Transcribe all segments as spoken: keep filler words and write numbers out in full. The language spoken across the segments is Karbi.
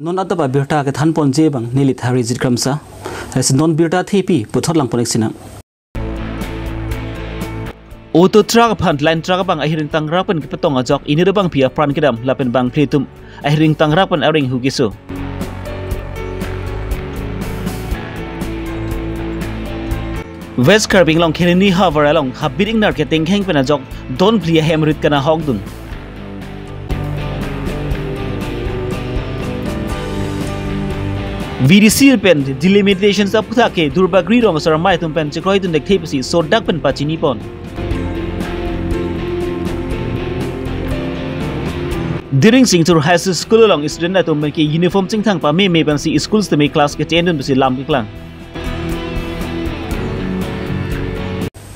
Non adap abirta kethanponji abang neli Tharijit Kramsa. Lasi non birta thepi puthot langpon-ik sinang. Auto truck aphan line truck abang ahiring tangrak pen kepatong ajok inut abangpi apran kedam lapen bangphli atum ahiring tangrak pen areng hu keso. West Karbi Anglong Kheroni havar along habit ingnar ketengkheng pen ajok don phli ahem rit kana hokdun. V D C pen delimitation aputhak ke Durbagri rong asar amei atum pen chekroidun dekthe pusi sodak pen pachinipon. Diring Singtur High School along student atum pen ke uniform chingthang pameme pensi school sitame class kechendun pusi lam keklang.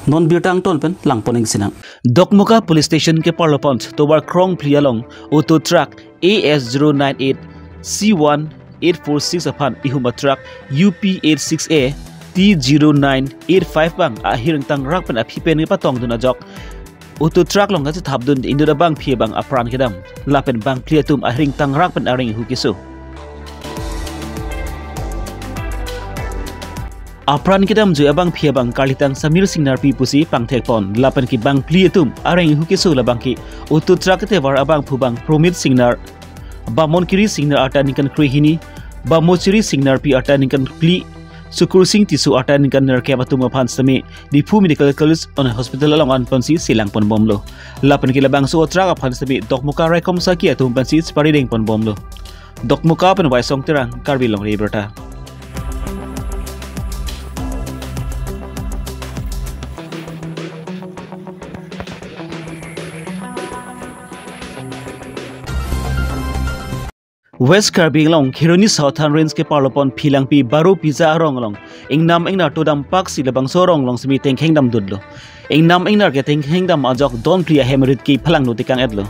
Non birta angton pen langpon-ik sinang. Dokmoka Police Station keparlopon tovar krongphli along auto truck A S zero nine eight C one eight four six aphan ihum a truck U P eight six A T zero nine eight five abang ahiring tangrak pen aphi pen kepatongdun ajok auto truck along kachethapdun inut abangpi abang apran kedam lapen bangphli atum ahiring tangrak pen areng hu keso. Apran kedamjui abangpi abang karlitang Samir Singnarpi pusi pangthekpon lapen ke bangphli atum areng hu keso labang ke auto truck ketevar abangphu abang Promit Singnar, Bamon Kiri Singnar arta ningkan krehini, Bamochiri Singnarpi arta ningkan phli, Sukur Sing Tisso arta ningkan nerkep atum aphan sitame Diphu Medical College and Hospital along anponsi selangponbomlo. Lapen ke labangso truck aphan sitame Dokmoka raikom saki atum pensi chepari dengponbomlo. Dokmoka pen Waisong Terang, Karbi Longri Abirta. West Karbi Anglong Kheroni Southern Range keparlopon Philangpi Baro Pija arong along ingnam ingnar todam paksi labangso arong along sitame tengkheng damdunlo. Ingnam ingnar ketengkheng dam ajok don phli ahem rit kephalangno tekang-etlo.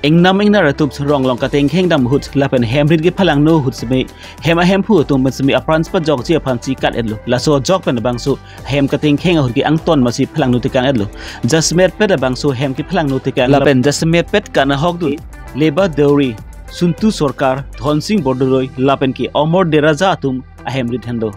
Ingnam ingnar atum arong along ketengkheng dam ahut lapen hem rit kephalangno ahut sitame hem ahemphu atum pen sitame apran chepajokji aphan chekat-etlo. Laso ajok pen labangso hem ketengkheng ahut ke angton masi phalangno tekang-etlo. Jasemet pet labangso hem kephalangno tekang lapen jasemet pet kana hokdun Leba Deuri, Suntu Sorkar, Dhonsing Bordoloi lapen ke Omor Deraja atum ahem rit henlo.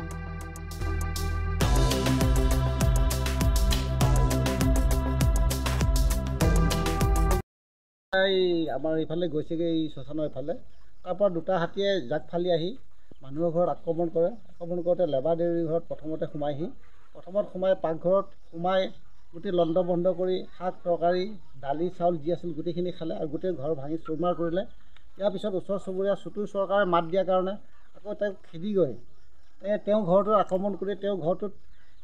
এই আমাৰ এইফালে গৈছেগৈ, এই শ্মশানৰ এইফালে। তাৰ পৰা দুটা হাতীয়ে জাক ফালি আহি মানুহৰ ঘৰত আক্ৰমণ কৰে। আক্ৰমণ কৰোঁতে লেবা দেউৰীৰ ঘৰত প্ৰথমতে সোমাইহি। প্ৰথমত সোমাই পাকঘৰত সোমাই গোটেই লণ্ডভণ্ড কৰি শাক, তৰকাৰী, দালি, চাউল যি আছিল গোটেইখিনি খালে আৰু গোটেই ঘৰ ভাঙি চুৰমাৰ কৰিলে। ইয়াৰ পিছত ওচৰ চুবুৰীয়া চুটু চৰকাৰে মাত দিয়াৰ কাৰণে আকৌ তেওঁক খেদিগৈ। এ, তেওঁ ঘৰটোত আক্ৰমণ কৰি তেওঁ ঘৰটোত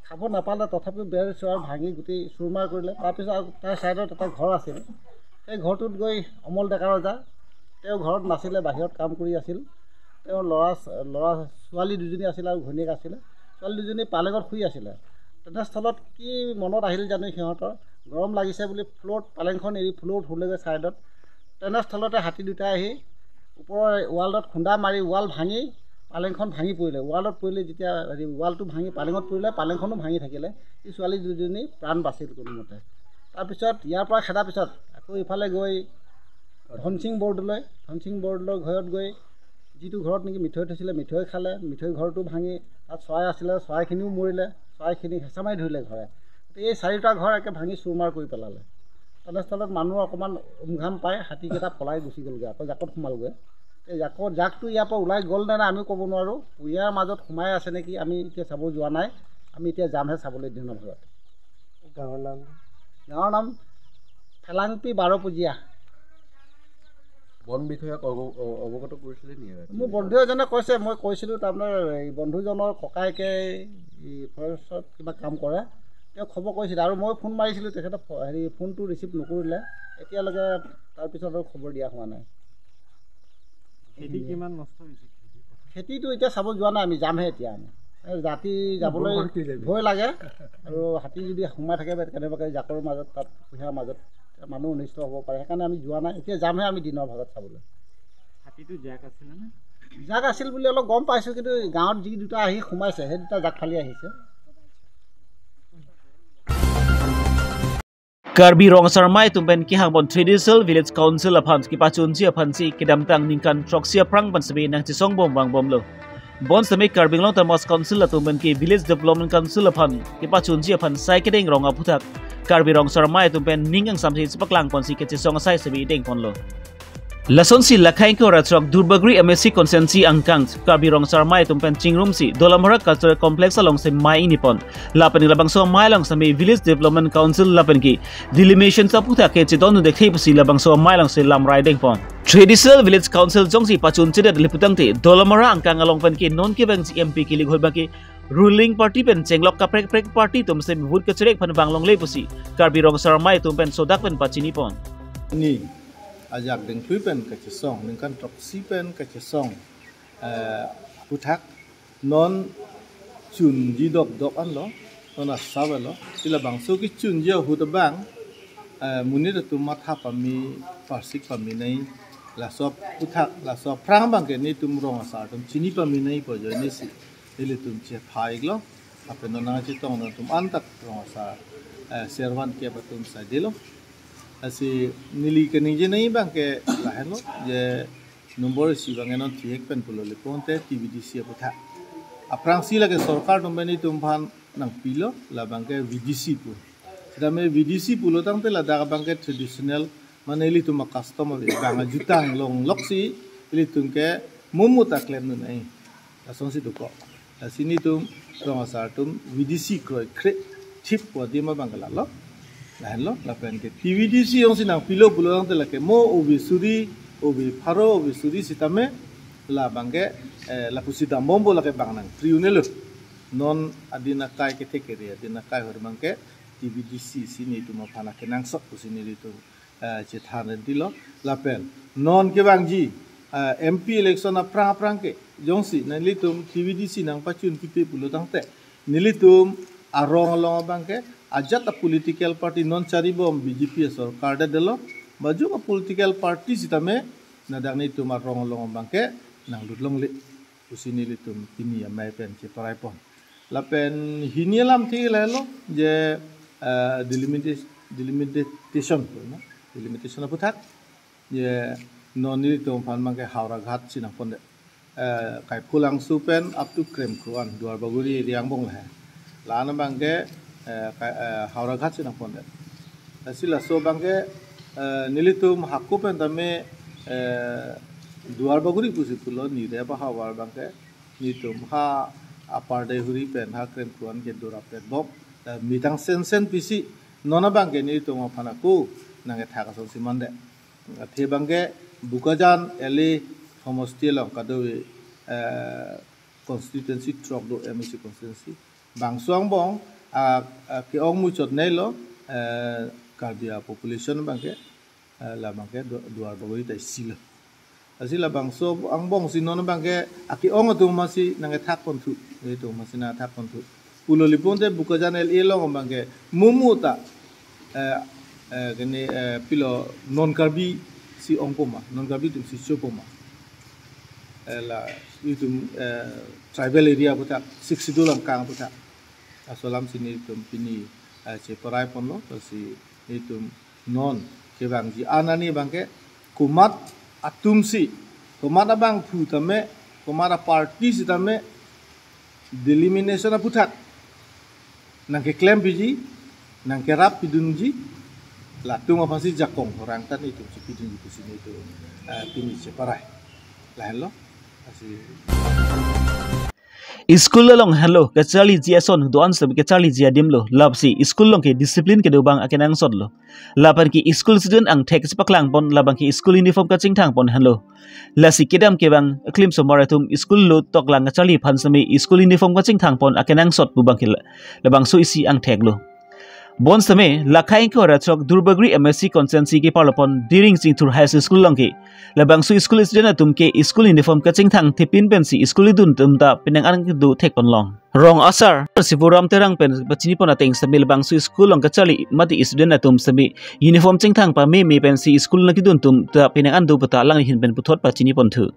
খাব নাপালে, তথাপিও বেৰ চেৰ ভাঙি গোটেই চুৰমাৰ কৰিলে। তাৰপিছত আৰু তাৰ ছাইডত এটা ঘৰ আছিল, সেই ঘৰটোত গৈ অমল ডেকা ৰজা, তেওঁ ঘৰত নাছিলে, বাহিৰত কাম কৰি আছিল। তেওঁৰ ল'ৰা, ল'ৰা ছোৱালী দুজনী আছিল আৰু ঘৈণীয়েক আছিলে। ছোৱালী দুজনী পালেঙত শুই আছিলে। তেনেস্থলত কি মনত আহিল জানো সিহঁতৰ, গৰম লাগিছে বুলি ফ্ল'ৰত, পালেংখন এৰি ফ্ল'ৰত শুলেগৈ ছাইডত। তেনেস্থলতে হাতী দুটাই আহি ওপৰৰ ৱালত খুন্দা মাৰি ৱাল ভাঙি পালেংখন ভাঙি পৰিলে। ৱালত পৰিলে যেতিয়া, হেৰি, ৱালটো ভাঙি পালেঙত পৰিলে, পালেংখনো ভাঙি থাকিলে। এই ছোৱালী দুজনী প্ৰাণ বাচিল কোনোমতে। তাৰপিছত ইয়াৰ পৰা খেদাৰ পিছত আকৌ ইফালে গৈ ধনসিং বৰদলৈ, ধনসিং বৰদলৈৰ ঘৰত গৈ যিটো ঘৰত নেকি মিঠৈ থৈছিলে, মিঠৈ খালে, মিঠৈ ঘৰটো ভাঙি তাত চৰাই আছিলে, চৰাইখিনিও মৰিলে, চৰাইখিনি হেঁচা মাৰি ধৰিলে ঘৰে। গতিকে এই চাৰিওটা ঘৰ একে ভাঙি চুৰমাৰ কৰি পেলালে। তেনেস্থলত মানুহ অকণমান উমঘাম পাই হাতীকেইটা পলাই গুচি গ'লগৈ, আকৌ জাকত সোমালগৈ। এই জাকত, জাকটো ইয়াৰ পৰা ওলাই গ'ল নে নাই আমিও ক'ব নোৱাৰোঁ। কুঁহিয়াৰ মাজত সোমাই আছে নেকি, আমি এতিয়া চাব যোৱা নাই। আমি এতিয়া যামহে চাবলৈ দিনৰ ভাগত। গাঁৱৰ নাম? গাঁৱৰ নাম ফেলাংপি বাৰপুজীয়া। বন বিষয়াক অৱ-, অ-, অৱগত কৰিছিলে নেকি? মোৰ বন্ধু এজনে কৈছে, মই কৈছিলোঁ, তাৰমানে এই বন্ধুজনৰ ককায়েকে এই ফৰেষ্টত কিবা কাম কৰে, তেওঁ খবৰ কৰিছিলে আৰু মই ফোন মাৰিছিলোঁ, তেখেতে ফ-, হেৰি, ফোনটো ৰিচিভ নকৰিলে। এতিয়ালৈকে তাৰপিছত আৰু খবৰ দিয়া হোৱা নাই। খেতি কিমান নষ্ট হৈছে? খেতিটো এতিয়া চাব যোৱা নাই আমি, যামহে এতিয়া আমি। এই ৰাতি যাবলৈ বৰষুণ কি লাগে? ভয় লাগে আৰু হাতী যদি সোমাই থাকে কেনেবাকৈ জাকৰ মাজত, তাত কুঁহিয়াৰ মাজত মানুহ অনিষ্ট হ'ব পাৰে, সেইকাৰণে আমি যোৱা নাই। এতিয়া যামহে আমি দিনৰ ভাগত চাবলৈ। হাতীটো জাক আছিলে নে? জাক আছিল বুলি অলপ গম পাইছোঁ, কিন্তু গাঁৱত যি দুটা আহি সোমাইছে, সেই দুটা জাক ফালি আহিছে। Karbi Rong Asar Amei atum pen kehang pon Traditional Village Council aphan kepachunji aphan si kedamtang ningkan throksi aphrang pen seme nangchesong bom vangbomlo. Bonsitame Karbi Anglong Autonomous Council atum pen ke Village Development Council aphan kepachunji aphan sai kedeng rong aphuthak Karbi Rong Asar Amei atum pen ning kangsam si chepaklang pon si kachesong asai seme deng ponlo. Lasonsi lakhai ingkoi ra throk Duarbagori M A C constituency angkang Karbi Rong Asar Amei atum pen chingrumsi Dolamara Cultural Complex along si amei ingni pon. Lapen labangso amei along seme Village Development Council lapen ke delimitation aphuthak ke chedondun thekthe pusi labangso amei along si lamrai deng pon. Traditional Village Council jongsi pachunchedet le putangte Dolamara angkang along pen ke non kevangji M P kili hol abang ke ruling party pen chenglok kaprek kaprek party atum seme vote kacherek aphan vanglongle pusi Karbi Rong Asar Amei atum pen sodak pen pachini pon. Ni ajak dengthui pen kachesong, ningkan throksi pen kachesong, eh, aphuthak non chunji dokdok anlo, non asap lo. Si labangso kechunji ahut abang, eh, monit atum matha pame, parsik pame nangji, laso aphuthak, laso aphrang abang ke netum rong asar atum chini pame nangji pu ajoine si ilitum chepha-iklo. Lapen non nangchetong nangtum antak rong asar, eh, servan ke atum saidelo. Lasi neli kaningje nangji abang ke lahenlo, je number isi abang ke non thihek pen pulo le ponte T V D C aphuthak. Aphrangsi lake sorkar atum pen itum aphan nangpilo, labang ke V D C pu. Sitame V D C pulo tangte ladak abang ke traditional, mane ilitum a-custom ave, bang ajutang longlok si ilitum ke mumu ta klemdun ai. Lasonsi dokok. Lasi netum rong asar atum V D C kroikre thip pu adim abang ke lalo. Lahenlo, lapen ke T V D C jongsi nangpilo pulo tangte lake mo ove suri, ove pharo, ove suri sitame labang ke, eh, lapusi dambompo, lake bang nangpri un-elo. Non adin akai kethek kere, adin akai ahut abang ke T V D C si netum aphan akenangsot pusi nelitum, eh, chethan rendilo. Lapen non kevangji, eh, M P election aphrang aphrang ke jongsi nanglitum T V D C nangpachun kipi pulo tangte nelitum arong along abang ke ajat a-political party non charibom B J P asorkar det detlo. Majok a-political party sitame ladak netum arong along abang ke nanglut longle pusi nelitum pini amei pen cheparai pon. Lapen hini alamthe lahelo je, eh, delimita-, delimitation, no? Delimitation aphuthak. Je non nelitum aphan abang ke Howraghat si nangpondet. Eh, Kaipholangso pen up to Kremkro an, Duarbagori area angbong lahai. La-an abang ke, eh, Kai-, eh, Howraghat si nangpondet. Lasi laso abang ke, eh, nelitum hako pen tame, eh, Duarbagori pusi pulo, nirep ahavar abang ke netum ha Upper Deihori pen ha Kremkro an ke dorap det bom. Eh, mitang sensen pisi non abang ke netum aphan ako nangkethak asonsi mandet. Athe abang ke Bokajan L A homosti along kadokave, eh, constituency throk do, M A C constituency. Bangso angbong, ah, ah, ke-ong muchot neilo, eh, Karbi a-population abang ke, eh, labang ke Du-, Duarbagori ta isilo. Lasi labangso angbong si non abang ke ake-ong atum masi nangkethak ponthu, atum masi nangkethak ponthu. Pulo le ponte Bokajan L A along abang ke mumu ta, eh, eh, kene, eh, pilo non Karbi si ongpo ma, non Karbi atum si chopo ma. Eh, la itum, eh, tribal area aphuthak, Sixth Schedule angkang aphuthak. Laso alam si netum pini, eh, cheparai ponlo, lasi netum non kevangji an ani abang ke komat atum si, komat abangphu tame, komat a-party sitame, delimitation aphuthak nangkeklem piji, nangkerap pidunji, latum aphansi jakong horang tan itum si pidunji pusi netum, eh, pini cheparai. Lahenlo, lasi. School along henlo kacharliji ason do-an sitame kacharliji adim lo. Lasi school along ke discipline kedo abang akenangsot lo. Lapen ke school student angthek si paklang pon, labang ke school uniform kachingthang pon henlo. Lasi kedam kevang aklim osomar atum school lo toklang kacharli aphan sitame school uniform kachingthang pon akenangsot pu abang ke la-, labangso isi angthek lo. Bonsitame lakhai ingkoi ra throk Duarbagori M A C constituency keparlo pon Diring Chingthur High School along ke labangso school student atum ke school uniform kachingthang thepin pensi school idun atum ta penang an kedo thek pon long. Rong asar Siburam Terang pen pachini pon ateng sitame labangso school along kacharli mate student atum sitame uniform chingthang pameme pensi school nangkedun atum ta penang an do pu ta alangli ahin pen puthot pachini ponthu.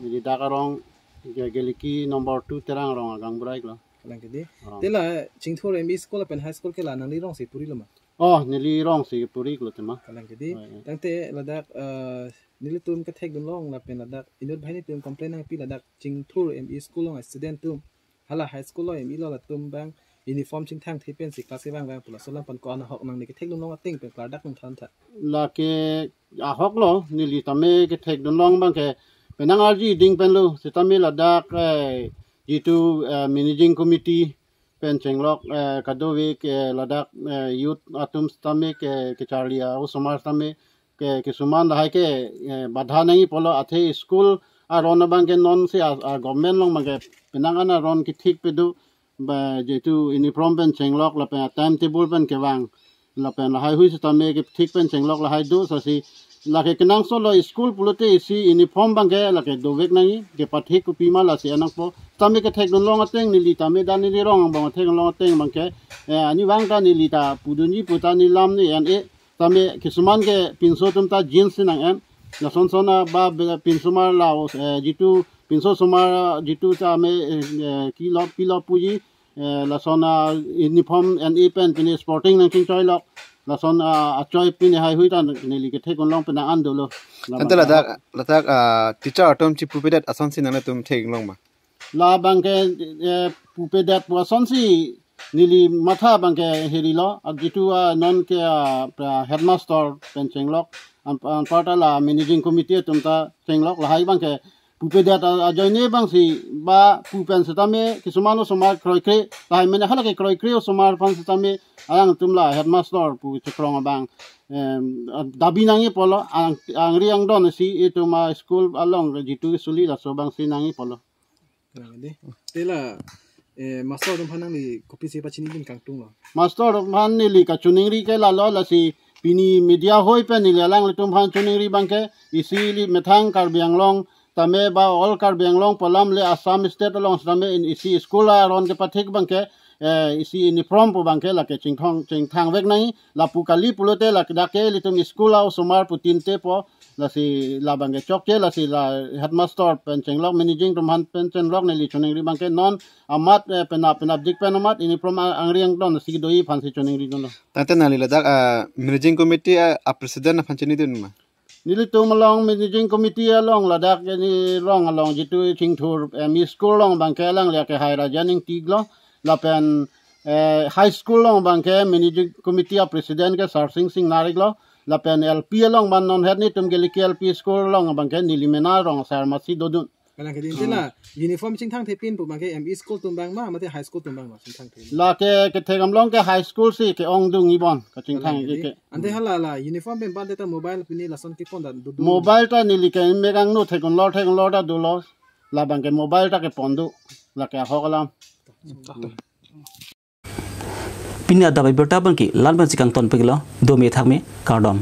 Neli dak arong Ge-, Geleki number two Terang arong agang brai lo. Kalang ke di. Ah. Te la Chingthur M E School pen High School ke la nangli rong si purilo ma? Oh, neli rong si puri klo tema. Kalang kedi. Oh, iya. Tangte ladak, eh, nelitum kethekdun long lapen ladak inut banghini atum complain nangpi ladak Chingthur M E school along student atum hala high school lo M E lo latum abang uniform chingthangthe pensi class kevang vang pu laso alam aphan ko-an ahok nangli kethekdun long ateng pen klardak nangthan tha. Lake ahok lo, neli tame kethekdun long abangke penang arji ding pen lo, sitame ladak, eh, jitu, eh, managing committee pen chenglok, eh, kadokave, eh, ladak, eh, youth atum sitame ke, kecharli a-osomar sitame ke, kisuman lahai ke, eh, badha nangji pulo, athe school aron abangke non si a, a government along abangke penang an aron kethik pedo, ba jitu uniform pen chenglok lapen a timetable pen kevang lapen lahai hui sitame kethik pen chenglok lahai do, sasi lake kenangsot lo school pulote isi uniform abangke lake dovek nangji, kepathik kopima lasi anangpo. Tame kethekdun long ateng neli tame dan neli rong angbong kethekdun long ateng abangke, eh, ani vang ta neli ta pudunji pu ta neli lam neli en-e, tame kisuman ke pinso atum ta jeans si nang-en. Lason son a ba be-, pinso mar la, eh, jitu pinso osomar jitu tame, eh, eh, kilo pilo puji, eh, lason a uniform en-e pen pine sporting nangchingchoi lok. Lason a, achoi pine hai hui ta neli kethekdun long penang an dolo. Tangte ladak, ladak, ah, teacher atum chipupedet asonsi nanglitum thekdun long ma? Labangke, eh, pupedet pu asonsi neli matha abangke heri lo, a jitu a non ke a pra headmaster pen chenglok, an, anparta la managing committee atum ta chenglok lahai abangke pupedet a, ajoine abangsi ba pu pen sitame kisuman osomar kroikre, lahai mene hala ke kroikre osomar aphan sitame alangtum la headmaster pu chekrong abang, em, dabi nangji pulo, ang, angri angdon si itum a school along jitu suli laso abangsi nangji pulo. Kalang kedi. Te la, eh, master atum aphan nangli kopisi pachinidun kangtung lo? Master atum aphan neli kachiningri ke lalo, lasi pini media hoi pen neli alanglitum aphan chiningri abangke isi ili methang Karbi Anglong tame ba all Karbi Anglong pu alam le Assam state along sitame in isi school aron kepathik abangke, eh, isi uniform pu abangke lake chingthong chingthangvek nangji, lapu kali pulote lake dak ke ilitum school a-osomar pu tinte po, lasi labangke chokche, lasi la headmaster pen chenglok, managing atum aphan pen chenglok neli chiningri abangke non amat, eh, penap penapdik pen amat uniform a, angri angdon si doji aphansi chiningri dunlo. Tangte nangli ladak, ah, managing committee a, a president aphan chinidun ma? Nelitum along managing committee along ladak neli rong along jitu Chingthur M E school along abangke alangli akehai Rajan Ingti lo, lapen, eh, high school along abangke managing committee a president ke Sarsing Sing Narik lo, lapen L P along abang non het nelitum Geliki L P school along abangke neli mena rong asar masi dodun. Kalang kedi. Hmm. Te la uniform chingthangthe pin pu abangke M E school atum abang ma, mate high school atum abang ma chingthangthe? Lake kethek damlong ke high school si ke-ongdung ibon kachingthang. Kalang kedi. Ke. Ante hala la uniform pen bang te ta mobile pini lason kepon ta dodun? Mobile ta neli ke megang no thekdun lor thekdun lor ta dolo. Labangke mobile ta kepon do. Lake ahok alam. Pini adap abirta abangke la-an pensi kangton peglo, dome thakme, kardom.